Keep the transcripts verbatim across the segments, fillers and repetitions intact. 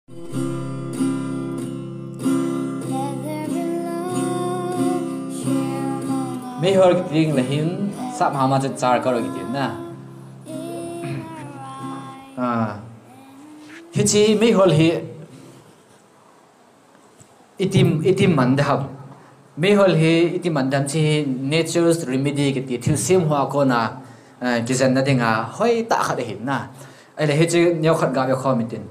Meihol kiti ding le hin, sap hama chu charcoal kiti na. Ah. Hiche meihol hi itim, itim man de ham. Meihol hi itim man de ham, hiche hi nature's remedy kiti, thilsem hoa kona, eh, kijenna dinga hoitah khat ahin na. Ahile hiche neokhat gave khom itin.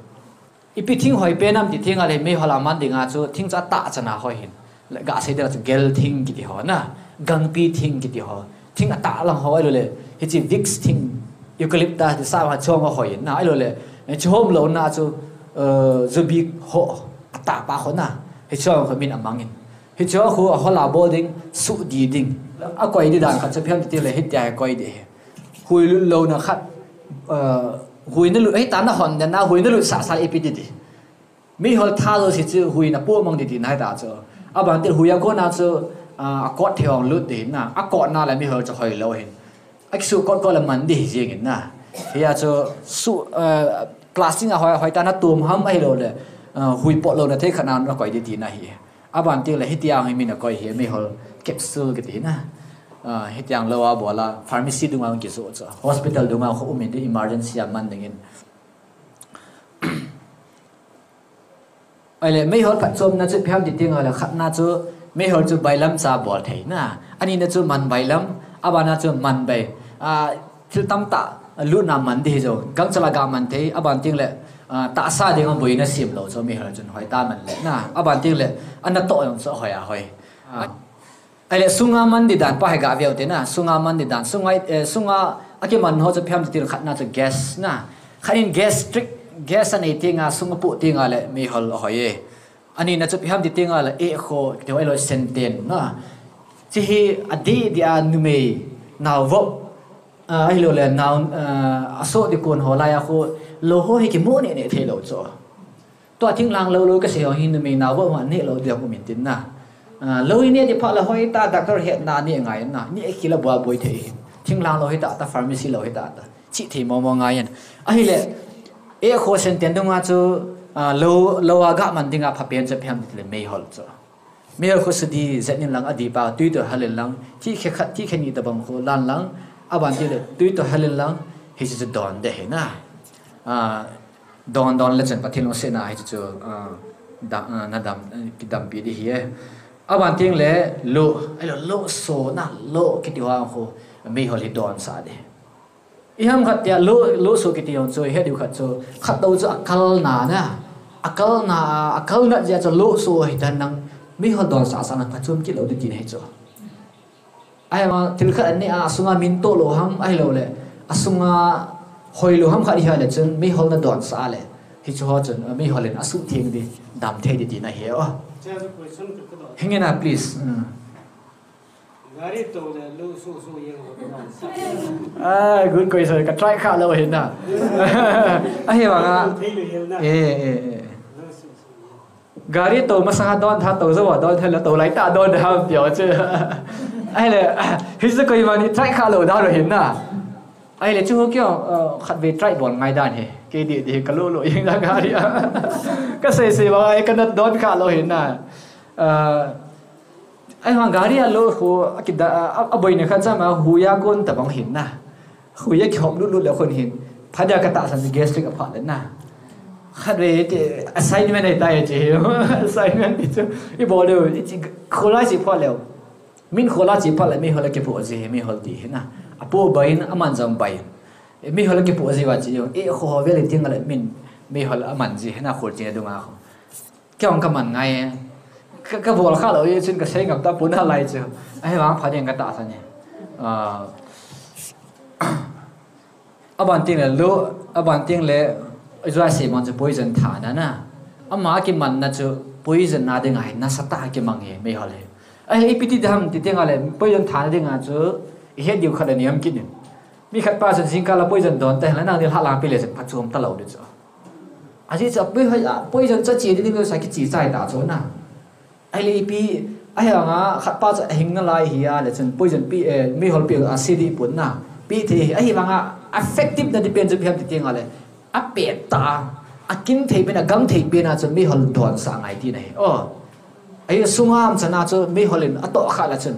Ipi thing hoi pen ham ti thing a le meihol a man dinga chu thing chu atah chana hoi hin. Le gasei dinga chu gel thing kiti ho na, gangpi thing kiti ho. Thing atah lang ho ahilou le, hiche Vicks thing, eucalyptus ti sa ha chong a hoi hin na, ahilou le, eh, chu hom lou na chu, eh, zubi ho atah pa ho na. Hiche ho min amang in. Hiche ho khu ahol a bol ding, su di ding. Akoi di dan khat chu phiam ti le hitia hi koi di hi. Hui lut louna khat, eh, hui na lut, hei ta na hon den na, hui na lut sasa ipi ti di. Meihol tha jouse chu hui na po mang di ti na hita chu. Aban ti hui a kona chu, ah, akot thei hong lut di na. Akot na le meihol chu hoi lou hin. Akisu kot kot le man di hi jing in na. Hia chu su, ah, plastic a hoi, hoi ta na tum ham ahilou le, ah, hui pot louna thei khat na na koi di ti na hi. Aban ti le hitia hi min akoi hi meihol capsule kiti na. Ah, hitia lou a bol a pharmacy dunga kisu chu. Hospital dunga khu um in di emergency a man ding in. Ahile, meihol phatchomna chu phiam ti tinga le khatna chu meihol chu bailam cha bol thei na. Anina chu man bailam, abana chu man bai. Ah, thil tamtah lutna man di hi jo. Gangchal a ga man thei, aban ting le, ah, tahsa dinga boina sem lou chu meihol chun hoi ta man le na. Aban ting le, ana to jong chu hoi a hoi. Ah. Ahile sunga man di dan pa hi ga veu te na, sunga man di dan, sunga, eh, sunga akiman ho chu phiam ti tin khatna chu gas na. Khat in gastric, gas anei tinga, sunga pu tinga le meihol hoi e. Anina chu phiam ti tinga le e kho, ti hoi lo senten na. Chi hi adi di a numei, nao vop, ah, ahilou le nao, ah, aso di kon ho lai a khu, lou ho hi kimu ne ne thei lou chu. Tua thinglang lou lou kasei ho hi numei nao vop ma ne lou di a um in tin na. Ah, lou hi ne di pha la hoi ta doctor het na ne ngai na. Ne khel a bua boi thei. Thinglang lou hi ta ta pharmacy lou hi ta ta. Chi thei mo mo ngai in. Ahile, e kho senten dunga chu, ah, lou, lou a ga man dinga pha pen chu phiam ti le meihol chu. Meihol khu sudi jet in lang adi pa, tui toh hal in lang, thi khe khat, thi khe ni tabang khu lan lang, aban ti le, tui toh hal in lang, hichu chu don de hi na. Ah, don don le chun Pathen lungsetna hichu chu, ah, da, ah, na dam, eh, kidampi di hi e. Aban ting le, lo, ahilou, lo so na, lo kiti ho khu, meihol hi don sa de. Iham khat tia lo, lo so kiti jong chu, he diu khat chu, khat dou chu akal na na. Akal na, akal na jia chu lo so hi tan nang, meihol don sa sa nang phatchom kit lou di ti na hi chu. Ahivang, thil khat ani a, asunga min to lou ham, ahilou le. Asunga hoi lou ham khat hi le chun, meihol na don sa le. Hichu ho chun, meihol in asu theng di, dam thei di ti na hi o. Hingena, please. Hmm. Gari to le lo so so yeng ho. Ah, good question. Ka try kha lou hin na. Ahivang a. Thei lou hin na. Eh, eh, eh. Lo so so yeng. Gari to masa don tha to zo don tha la to lai ta don ha pio che. Ahile, hichu koima ni try kha lou da lou hin na. Ahile chu ho kio, uh, khat ve try bol ngai dan he. Ke di di ka lo lo yeng da gari a. Ka sei sei ba ai ka na don kha lou hin na. Uh, Ahivang gari a lo khu, a kida, a, a boina khat chama, huya kon tabang hin na. Huya kihop lut lut le khun hin. Phadia ka tahsan gastric a pha le na. Khat ve ti assignment ai tai ti. Assignment ti chu. I bol le, i chi khola chi pha le. Min khola chi pha le, meihol kipu ji, meihol ti hi na. Apu bain, aman jong bain. Meihol kipu ji va chi yo. E kho ho ve le ting le min. Meihol aman ji, na khol chi dunga kho. Kei jong ka man ngai e. Ka, ka bol kha lou e, chun ka sei ngam ta pon a lai chu. Ahivang pha ding ka tahsan e. Ah, aban ting le lo, aban ting le, ijua sei man chu poison tha na na. Ama kiman na chu poison na ding ahi, nasatah a kimang e, meihol e. Ahi, ipi ti dam ti ting a le, poison tha na ding a chu, i het diu khat le niam kit in. Mi khat pa chun jingkah la poison don ta hen la, nang ni lha lang pi le chun phatchom ta lou di chu. Ajeh chu, poison, poison cha chi ding ding sa kichi chai ta chu na. Ahile ipi, ahivang a, khat pa chu ahing nalai hi a, le chun poison pi, eh, meihol pi a si di pun na. Pi thei hi, ahivang a, effective na depend chu pi ham ti ting a le. Apet ta. Akin thei pen, agang thei pen a chu meihol don sah ngai tina ahi. Oh. Ahi sungam chana chu meihol in atoh kha la chun.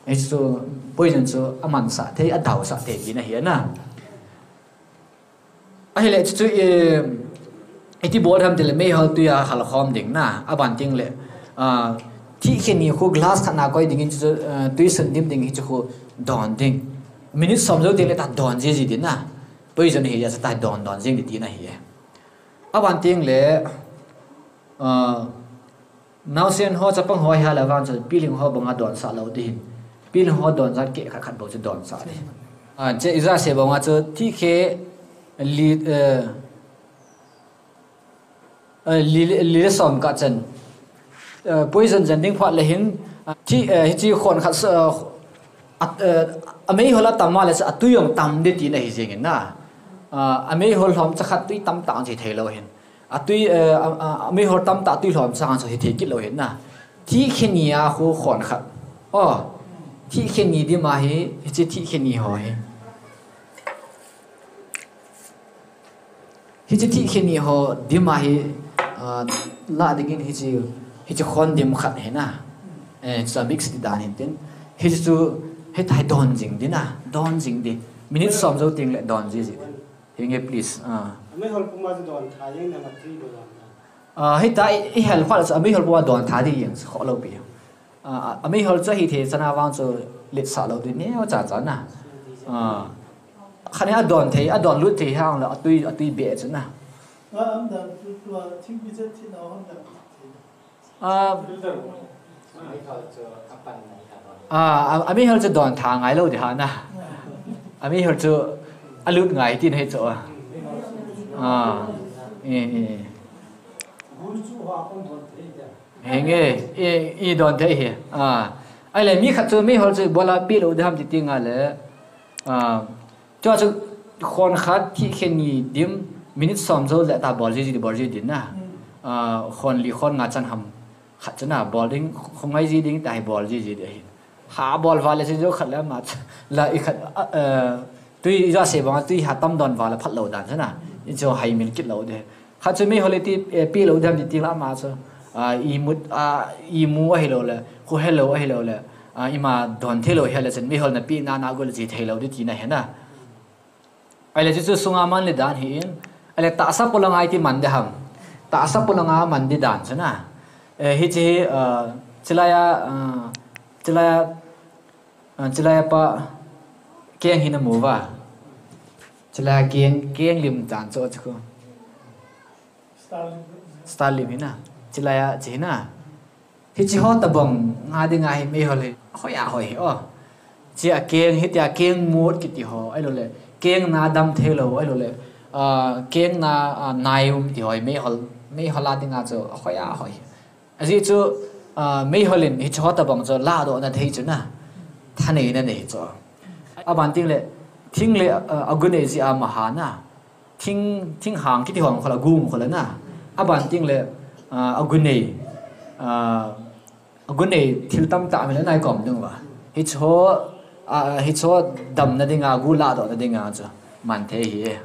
Ahi chu poison chu aman sah thei, adau sah thei tina ahi na. Ahile chu chu, eh, iti bol ham tile meihol tui a hal khom ding na, aban ting le, ah, thih khe ni khu glass khat na koi ding in chu, eh, tui sun dim ding hi chu khu don ding. Minute som jou teng le ta don ji ji ding na. Poison hi ja sa ta don don jing di tina ahi. Aban ting le, ah, naosen ho chapang ho hi hala vang chu piling ho banga don sah lou ding. Piling ho don jat keh khat khat bou chu don sah ding. Ah, che ija se banga chu thih khe li, eh, eh, li, li le som ka chen. Eh, poison jen ding phat le hin, ah, thi, eh, hichi khon khat sa, ah, at, eh, ameihol atam ma le sa atui jong tam de tina ahi jing in na. Ah, ameihol lhom cha khat tui tam tang chi thei lou hin. Atui, eh, a, a, ameihol tam ta tui lhom cha khat sa hi thei kit lou hin na. Thih khe ni a khu khon khat. Oh, thih khe ni dim ahi, hichi thih khe ni ho hi. Hichi thih khe ni ho dim ahi, ah, la ding in hichi, hichi khon dim khat hi na. Eh, sa mix di dan hin tin. Hichi chu, hita hi don jing di na, don jing di. Minute som jou teng le don ji ji. Hinge, please. Ah. Ameihol puma chu don tha jeng na ma tri lo don tha. Ah, hita i, i hel khat chu ameihol puma don tha di jeng kho lou pi. Ah, ameihol chu hi thei chana vang chu let sah lou di neo cha cha na. Ah. Khat ni adon thei, adon lut thei hang le atui, atui be chu na. Nga am dan tu tu a thing bi chet thi na hon dan thei. Ah, ah, a, ameihol chu don tha ngai lou di ha na. Ameihol chu alut ngai tin hei chu a. Ah, eh, eh. Hinge, i, i don thei hi. Ah. Ahile mi khat chu meihol chu bola pi lou di ham ti ti nga le. Ah, chua chu khon khat thih khe ni dim minute som jou le ta bol ji ji di bol ji di na. Ah, khon li khon nga chan ham khat chu na bol ding khong ngai ji ding ta hi bol ji ji di hi. Ha bol va le si jo khat le ma ch-, la i khat, ah, eh, tui ja se bang tui ha tam don va le phat lou dan chu na. I chu hai mil kit lou de. Khat chu meihol i ti, eh, pi lou dem ti ti la ma chu. Ah, i mut, ah, i mu ahi lou le, khu he lou ahi lou le. Ah, ima don thei lou he le chun meihol na pi na na gol ji thei lou di ti na he na. Ahile chu chu sunga man le dan hi in. Ahile tahsa polanga i ti man de ham. Tahsa polanga man di dan chu na. Eh, hichi hi, ah, chilai a, ah, chilai a, ah, chilai a pa keng hi na mu va. Chilai a keng, keng lim dan chu chu khu. Star lim hi na. Chilai a chi hi na. Hichi ho tabang nga ding a hi meihol hi. Hoi a hoi hi, oh. Chi a keng, hiti a keng mut kiti ho, ahilou le. Keng na dam thei lou, ahilou le. Ah, keng na, ah, nai um ti ho, meihol, meihol a ding a chu, hoi a hoi. Ajeh chu, ah, meihol in hichi ho tabang chu, ladoh na thei chu na. Thanei na nei chu. Aban ting le, thing le, ah, agu nei ji a maha na. Thing, thinghang kiti ho khol a gu khol a na. Aban ting le, ah, agu nei, ah, agu nei thil tamtah min a nai kom ding uva. Hichi ho, ah, hichi ho damna ding a, gu ladoh na ding a chu man thei hi.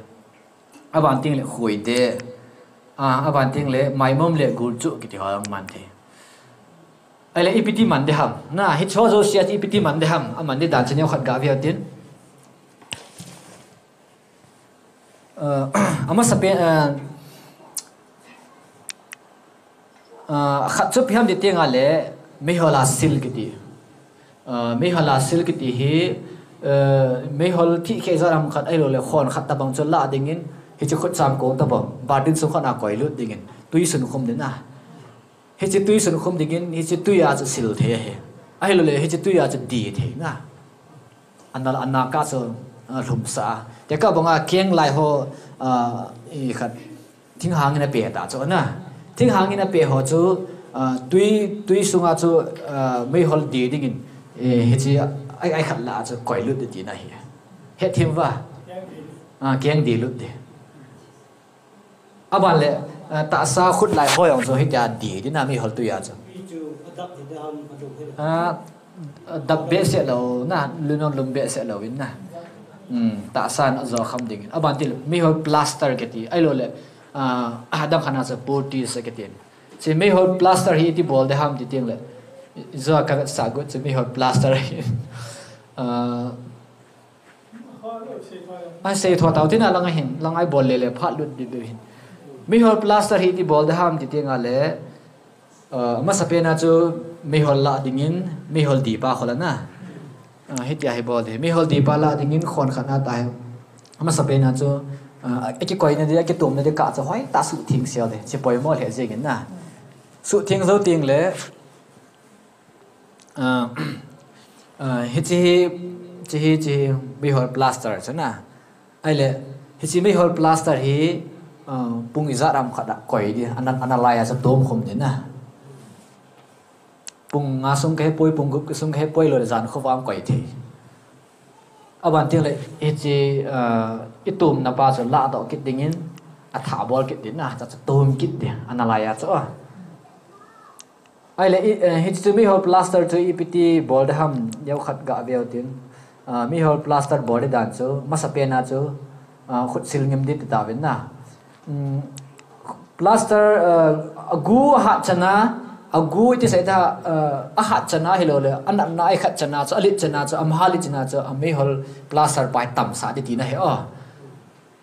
Aban ting le khui de. Ah, aban ting le maimom le gul chu kiti ho man thei. Ahile ipi ti man de ham. Na, hichi ho jouse a chu ipi ti man de ham. Aman di dan chu neo khat ga ve u tin. Ah, amasa pen, ah, ah, khat chu ipi ham ti ti nga le, meihol a sil kiti. Ah, meihol a sil kiti hi, ah, meihol thih khe jat ham khat ahilou le, khon khat tabang chu la ding in, hichi khut cham kong tabang, batin sung khat a koi lut ding in, tui sun khum ding a. Hichi tui sun khum ding in, hichi tui a chu sil thei ahi. Ahilou le, hichi tui a chu di thei na. Ana, ana ka chu, ah, lhum sa. Te ka bang a keng lai ho, ah, i khat thinghang in a pe ta chu na. Thinghang in a pe ho chu, ah, tui, tui sunga chu, ah, meihol di ding in, eh, hichi ai, ai khat la chu koi lut di ti na hi. He thim va. Ah, keng di lut di. Aban le, eh, tahsa khut lai ho jong chu hitia di, di na meihol tui a chu. Ah, dap behseh lou na, lum jong lum behseh lou in na. Hmm, tahsa na jo kham ding in. Aban ti le, meihol plaster kiti, ahilou le, Ah, adang khat na chu poultice akitin. Hiche meihol plaster hi iti bol ding ham ti teng le, ijou a kavetsah got chu meihol plaster hi, ah, asei tho tau tina lang ahin, lang a ibol le le phat lut ding ding hin. Meihol plaster hi iti bol ding ham ti teng le, ah, amasapen a chu meihol lah dingin, meihol dipa kholna. Ah, hitia hi bol ding. Meihol dipa lah dingin khon khat na tahi. Amasapen a chu, ah, akikoina ding, akitomna ding kah chu hoitah suhtheng sel ding. Hiche poimo lheh jeng in na. Suhtheng jou teng le, ah, ah, hiche hi, hiche hi, hiche hi meihol plaster chu na. Ahile, hiche meihol plaster hi, ah, pung ijat ham khat a koi ding, ana, analai a chu tomkhum ding na. Pung nga sung kahepoi, pung gup sung kahepoi, lou le jan khovah a koi thei. Aban teng le, hiche, ah, itomna pa chu lahdoh kit dingin, athah bol kit ding na, chu, chu tom kit ding, analai a chu a. Ahile, i, eh, hiche chu meihol plaster chu ipi ti bol ding ham, neokhat gah veu tin. Ah, meihol plaster bol ding dan chu, amasapen a chu, ah, khutsil ngim ding ti tauvin na. Um, plaster, ah, agu ahat chan a, agu iti sei ta, ah, ahat chan a hilou le, anatna a ikhat chan a chu, alet chan a chu, amaha let chan a chu, ameihol plaster pa hi tamsah ding tina ahi o.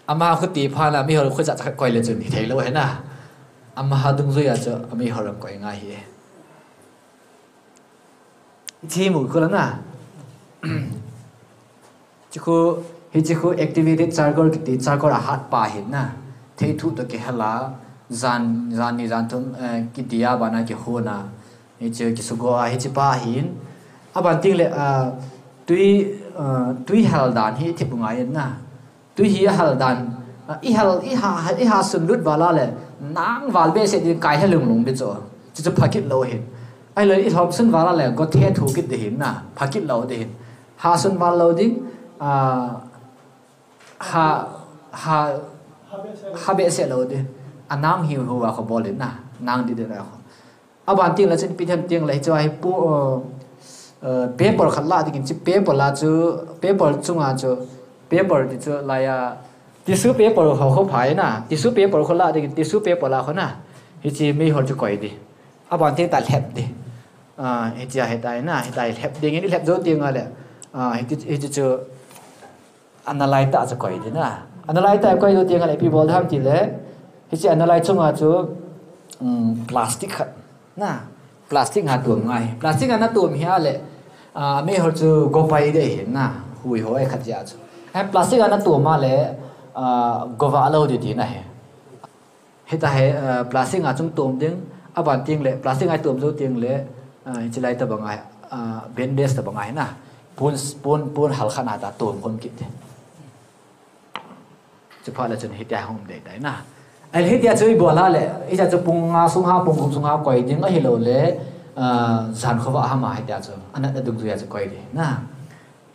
Amaha khuti phat na meihol khut ijat khat koi le chun hithei lou ahi na. Amaha dungjui a chu ameihol jong koi ngai ahi. Hiche mu khu la na. Hiche khu, hiche khu activated charcoal kiti charcoal ahat pa ahi na. Theithu toh kihal a, jan, jan ni jan thum, eh, kiti a bana kihon a. Hiche kisugo a, hiche pa ahin. Aban teng le, ah, tui, ah, tui hal dan hi thip u ngai in na. Tui hi ahal dan, ah, ihal, iha, iha sun lut val a le, nang val behseh ding kai ha lung lung ding chu. Chu chu pha kit lou ahin. Ahile ilhom sun val a le, got he thu kit ding ahin na, pha kit lou ding ahin. Ha sun val lou ding, ah, ha, ha, ha behseh lou ding. Anang hiu hiu a kho bol in na, nang ding ding a kho. Aban teng le chun ipi ham teng le hichu ahi pu, uh, uh, paper khat lah dingin chu paper la chu, paper chunga chu, paper ti chu laiya, tissue paper ho kho phai na, tissue paper kho lah dingin tissue paper la kho na, hiche meihol chu koi ding. Aban teng tah lhep ding. Ah, hiche ahi tai na, hitia lhep dingin, ilhep jou teng le, ah, hiche, hiche chu, analai tah chu koi ding na. Analai tah koi jou teng le ipi bol ding ham ti le, hiche analai chunga chu, um, plastic khat na. Plastic a natom ngai. Plastic a natom hi a le, ah, meihol chu go pai ding ahi na. Hui ho a ikhat jeh a chu. Eh, plastic a natom a le, ah, go vah lou ding tina ahi. Hitia hi, ah, plastic a chung tom ding, aban teng le, plastic a tom jou teng le, ah, hiche lai tabang a, ah, bandage tabang a hi na. Pon, pon, pon hal khat na tah a tom khom kit ding. Chuphat le chun hitia hung um dei tai na. Ahile hitia chu ibol a le, hitia chu pung nga sung ha, pung gup sung ha koi ding ahilou le, ah, jan khovah ham a hitia chu, anatna dungjui a chu koi ding na.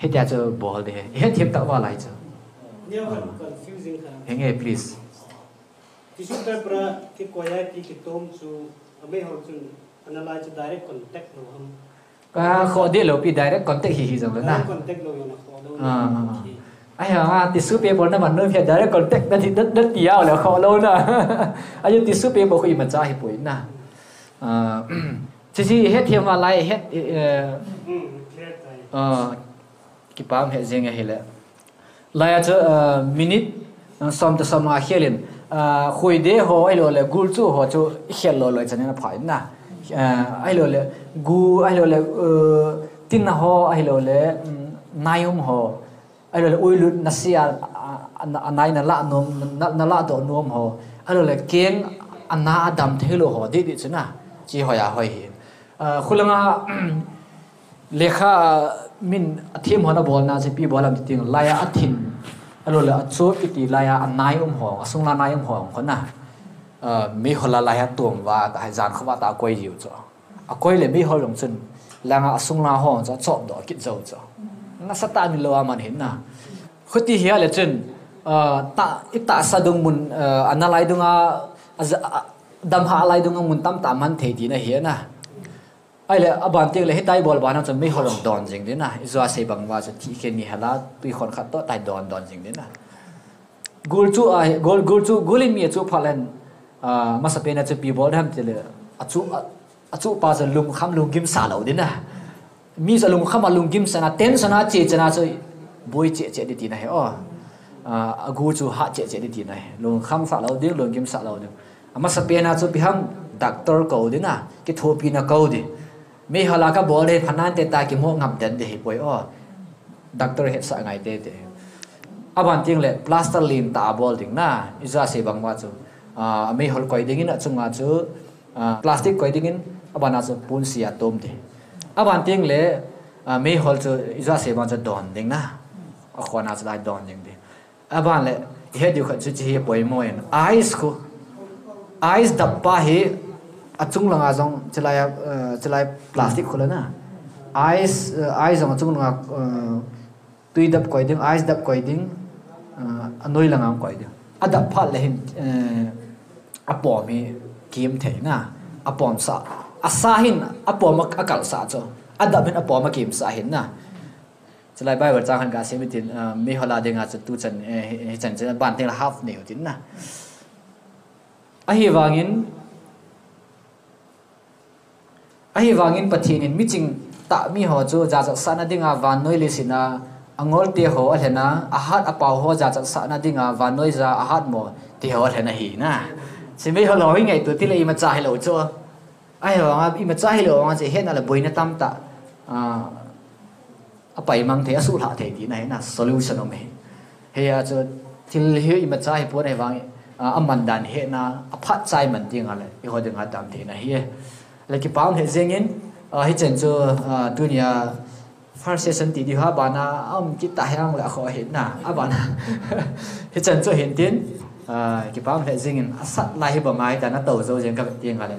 Hitia chu bol ding, ihet them tah uva lai chu. Neo khat confusing khat. Henge, please. Tissue paper a kikoi a ti kitom chu, ameihol chun, analai chu direct contact lou ham. Ah, kho deh lou pi direct contact hi hi jong le na. Direct contact lou jong le kho lou na. Ah, ah, ah. Okay. Ahi a, tissue paper na man nom hi direct contact na ti, na, na ti a le kho lou na. Ahi tissue paper khu imacha hi poi na. Ah, chu chu het them a lai het, eh, hmm, clear tai. Ah, kipah e jing ahile. Laiya chu, ah, minute, ah, som toh som nga khel in, ah, khoide ho ahilou le gulchu ho chu ikhel lou lou chan in apha in na. Ah, ahilou le gu, ahilou le, uh, tina ho, ahilou le, um, nai um ho. Ahilou le uilut nasia, a, a, a nai nalah nom, na, nalah doh nom ho. Ahilou le keng ana adam thei lou ho, didi chu na. Chi hoi a hoi hi. Ah, khulanga, lekha, ah, min athem hon abolna chu ipi bol ham ti teng, laiya athin, ahilou le achop kiti laiya anai um ho, asungla nai um ho, kho na. Ah, meihol a laiya tom uva, tah hi jan khovah tah a koi diu chu. Akoi le meihol jong chun, langa asungla ho chu achop doh kit jou chu. Nasatah in lou a man hin na. Khuti hi a le chun, ah, tah, itahsa dung mun, ah, analai dunga, a, a, damha lai dunga mun tamtah man thei tina hi na. Ahile, aban teng le hitia ibol bana chun meihol jong don jing ding na. Ijou a sei bang uva chu thih khe ni hela, tui khon khat toh tia don don jing ding na. Gul chu a, gul, gul chu, gul in mi a chu phat len, a, masapen a chu ipi bol dem tile, a chu, a, a chu pa chu lungkham lunggim sa lou ding a. Mi chu lungkham a lunggim sa na, tension a che che na chu boi che che ding tina ahi, o. A, a gul chu hat che che ding tina ahi. Lungkham sa lou ding, lunggim sa lou ding. A masapen a chu ipi ham, doctor kou ding a, kithopina kou ding. Meihol a kabol ding, phanante ta kimo ngam den ding ahi poi, o. Doctor hetsah ngai teitei. Aban teng le plaster lentah a bol ding na, ija sei bang uva chu. A, meihol koi dingin achunga chu, a, plastic koi dingin, aban a chu ponsi a tom ding. Aban teng le, a, meihol chu ija sei bang chu don ding na. Akhon a chu lai don ding ding. Aban le, ihe diu khat chu hiche hi poimo in. Ice khu. Ice dap pa hi, achung langa jong, chilai, eh, chilai plastic khu le na. Ice, eh, ice jong achung langa, eh, tui dap koi ding, ice dap koi ding, eh, anoi langa koi ding. Adap phat le hin, eh, apom hi kim thei na. Apom sa. Asa hin, apom a, akal sa chu. Adap hin apom a kim sa hin na. Chulai Bible chang khat gasim tin, ah, meihol a dinga chu tuchan, eh, hi, hichan chu ban teng le half nei u tin na. Ahivangin, ahivangin Pathen in miching tah mi ho chu jachatsahna dinga vannoi leiset a angol te ho alhen a, ahat apao ho jachatsahna dinga vannoi ja ahat mo te ho alhen ahi na. Hiche meihol ho hi ngaito tile imacha hilou chu. Ahivanga imacha hilou vanga chu hetna le boina tamtah, ah, apaimang thei, asuhlhah thei tina ahi na, solution um ahi. Hiya chu thil hi imacha hipon ahivang, a, aman dan hetna, aphat chai man dinga le, eiho dinga dam theina ahi. Le kipa um hih jengin, a, hichan chu, a, tunia first session ti diu ha bana, a um kit ta hiang le akhoh hih na, abana. Hichan chu hin tin, a, kipa um hih jengin, asat lai hi banga hi ta na tou jou jeng ka dinga le.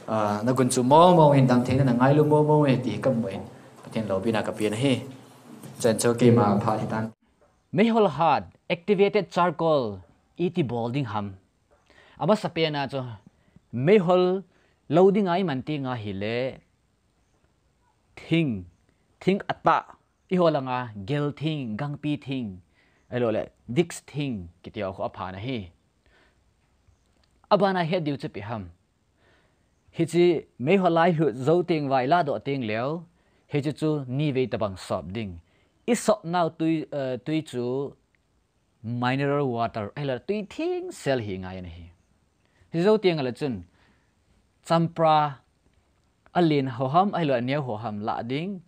A, nagun chu momo in dam theina nangailu momo in ti kamu in. Pathen loupina kapen ahi. Chan chu keima phat hitan. Meihol hat, activated charcoal, iti bol ding ham. Amasapen a chu, meihol lou dinga iman tenga hile, thing, thing atah, eiho langa, gel thing, gangpi thing, ahilou le, dix thing, kiti ho khu apha na ahi. Abana het diu chu ipi ham. Hiche meihol a ilhut jou teng uva iladoh teng leu, hiche chu nivei tabang sop ding. Isop nau tui, eh, tui chu mineral water, ahilou le tui thengsel hi ngai ahi. Hijou teng le chun, champra alen ho ham, ahilou le aneo ho ham lah ding.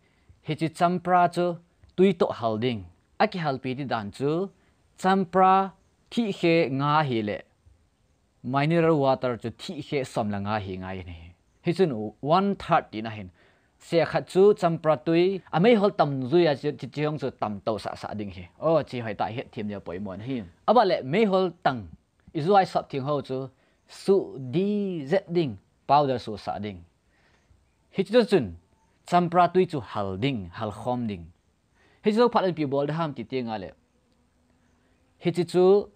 Hiche champra chu tui toh hal ding. Akihalpi ti dan chu, champra thihkhe nga hile, mineral water chu thihkhe som le nga hi ngai ahi. Hichun one third tina ahin. Seh khat chu champra tui, ameihol tam jui a chu, chu, chu hung chu tam tousah sah ding ahi. O, hiche hoitah hetthem diu poimo ahi. Aban le meihol tang, ijua isop theng ho chu, suh ding, zet ding, powder suhsah ding. Hiche chu chun, champra tui chu hal ding, hal khom ding. Hiche jou phat le ipi bol ding ham ti tenga le. Hiche chu,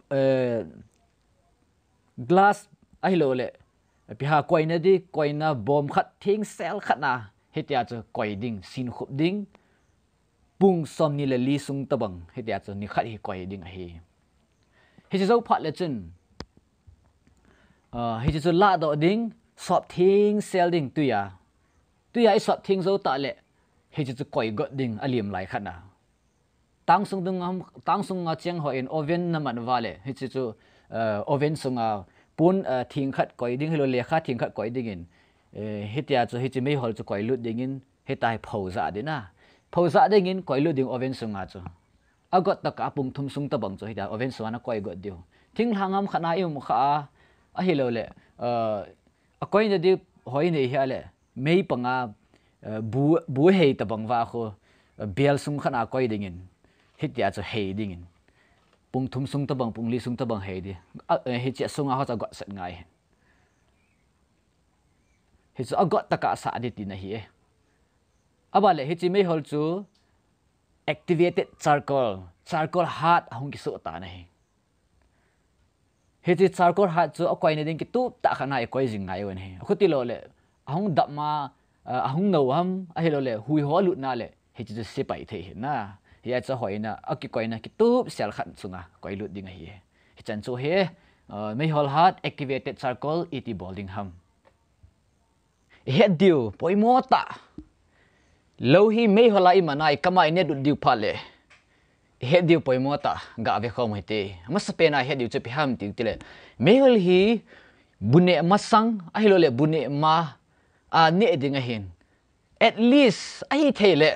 eh, glass ahilou le. Ipi ham koina di, koina bom khat thengsel khat na. Hitia chu koi ding, sin khup ding. Pung som ni le li sung tabang. Hitia chu nikhat hi koi ding ahi. Hiche jou phat le chun. Ah, hiche chu ladoh ding, sop thengsel ding tui a. Tui a isop theng jou tah le, hiche chu koi got ding alim lai khat na. Tang sung dung ham, tang sunga cheng hoi in oven na man uva le, hiche chu, eh, oven sunga pon, eh, thing khat koi ding, ahilou le lekha thing khat koi dingin, eh, hitia chu hiche meihol chu koi lut dingin, hitia hi pho jah ding na. Pho jah dingin koi lut ding oven sunga chu. Agot tah a pung thum sung tabang chu hitia oven sunga nakoi got diu. Thinglhang ham khat na i um kha a, ahilou le, eh, akoina di hoi nei hia le, mei panga, eh, bu, bu hei tabang uva khu, eh, bel sung khat na koi dingin, hitia chu hei dingin. Pung thum sung tabang, pung li sung tabang hei ding. A, eh, hiche sunga ho chu agot set ngai. Hichu agot tah a sah ding tina ahi e. Aban le hiche meihol chu activated charcoal, charcoal hat ahung kisoh tan ahi. Hiche charcoal hat chu akoina ding kitup tah khat na ikoi jing ngai u ahi. Akhuti lou le, ahung dap ma, ah, ahung nou ham, ahilou le, hui ho alut na le, hiche chu sepai thei ahi na. Hiche hoina, akikoina kitup sel khat sunga koilut ding ahi. Hichan chu hi, uh, meihol hat activated charcoal iti bol ding ham. Ihet diu, poimo tah. Lou hi meihol a iman a ikam a inelut diu phat le, ihet diu poimo tah, gave khom hite. Amasapen a ihet diu chu ipi ham ti tile, meihol hi bu neh masang, ahilouleh bu neh ma, a neh ding ahin. At least, ahithei le,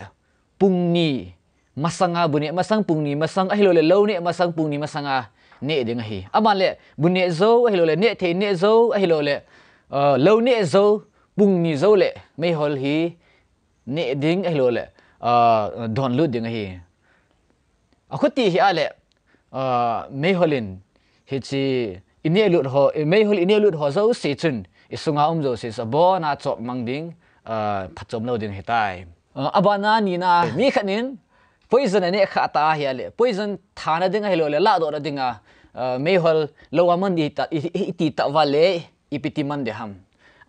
pung ni masanga, bu neh masang, pung ni masang, ahilouleh lou neh masang, pung ni masanga neh ding ahi. Aban le, bu neh jou, ahilouleh neh thei neh jou, ahilouleh, uh, lou neh jou, pung ni jou le, meihol hi neh ding, ahilouleh, uh, donlut ding ahi. Akhuti hi a le, uh, meihol in, hiche, inelut ho, meihol inelut ho jouse chun, isunga um jouse chu abon a chop mang ding, uh, phachom lou ding ahitai. Uh, abana nina, mi khat in, poison aneh khah ta ahi a le, poison thana ding ahilouleh, lahdohna dinga, uh, meihol lou a man ding ta, i, i, iti ta uva le, ipi ti man ding ham.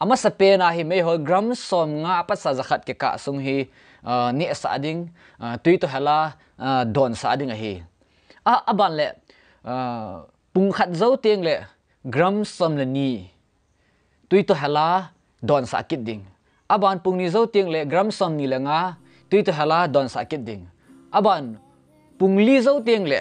Amasapen a hi meihol gram som nga apat sa jakhat kikah sung hi, uh, nehsah ding, uh, tui toh hel a, uh, donsah ding ahi. A, aban le, uh, pung khat jou teng le gram som le ni tui toh hel a donsah kit ding. Aban pung ni jou teng le gram som ni le nga tui toh hel a donsah kit ding. Aban pung li jou teng le,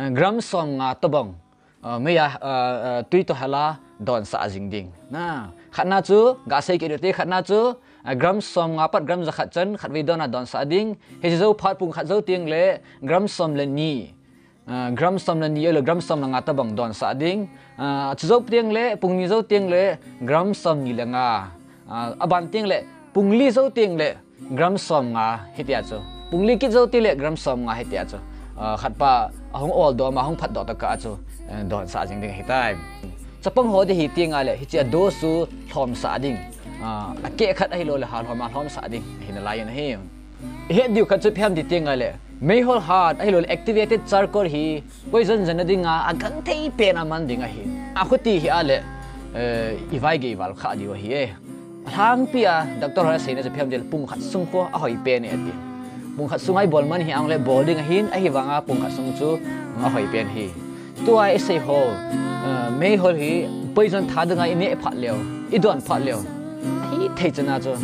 uh, gram som nga tobang, uh, meiya, uh, uh, tui toh hel a donsah jing ding. Na, khatna chu, gasei kit u te, khatna chu, uh, gram som nga apat gram jakhat chan, khatvei don a donsah ding. Hiche jou phat pung khat jou teng le, gram som le ni, uh, gram som le ni, ahilouleh gram som le nga tobang donsah ding. Uh, chu jou teng le, pung ni jou teng le, gram som ni le nga. Uh, aban teng le, pung li jou teng le, gram som nga hitia chu. Pung li kit jou teng le gram som nga hitia chu. Uh, khatpa ahung oldoh ma, ahung phatdoh tokah chu, uh, donsah jing ding ahitai. Chapang ho ding hi teng a le, hiche a dose chu lhomsah ding. Uh, akeh khat ahilouleh halhom a lhomsah ding. Hina lai in ahi. Ihet diu khat chu ipi ham ti teng a le, meihol hat ahilouleh activated charcoal hi poison jana dinga agenthei pen a man ding ahi. Akhuti hi a le, uh, ivaigei val khah diu ahi e. Alhangpi a, doctor ho aseina chu ipi ham tile pung khat sung khu ahoi pen e ati. Pung khat sunga ibol man hi ang le bol ding ahin, ahivanga pung khat sung chu ahoi pen hi. Tua isei ho, uh, meihol hi poison tha dinga ineh phat leu, idon phat leu, ahithei chana chu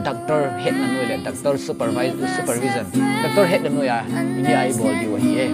doctor hetna noi le, doctor supervise, supervision, doctor hetna noi a ineh a ibol diu ahi e.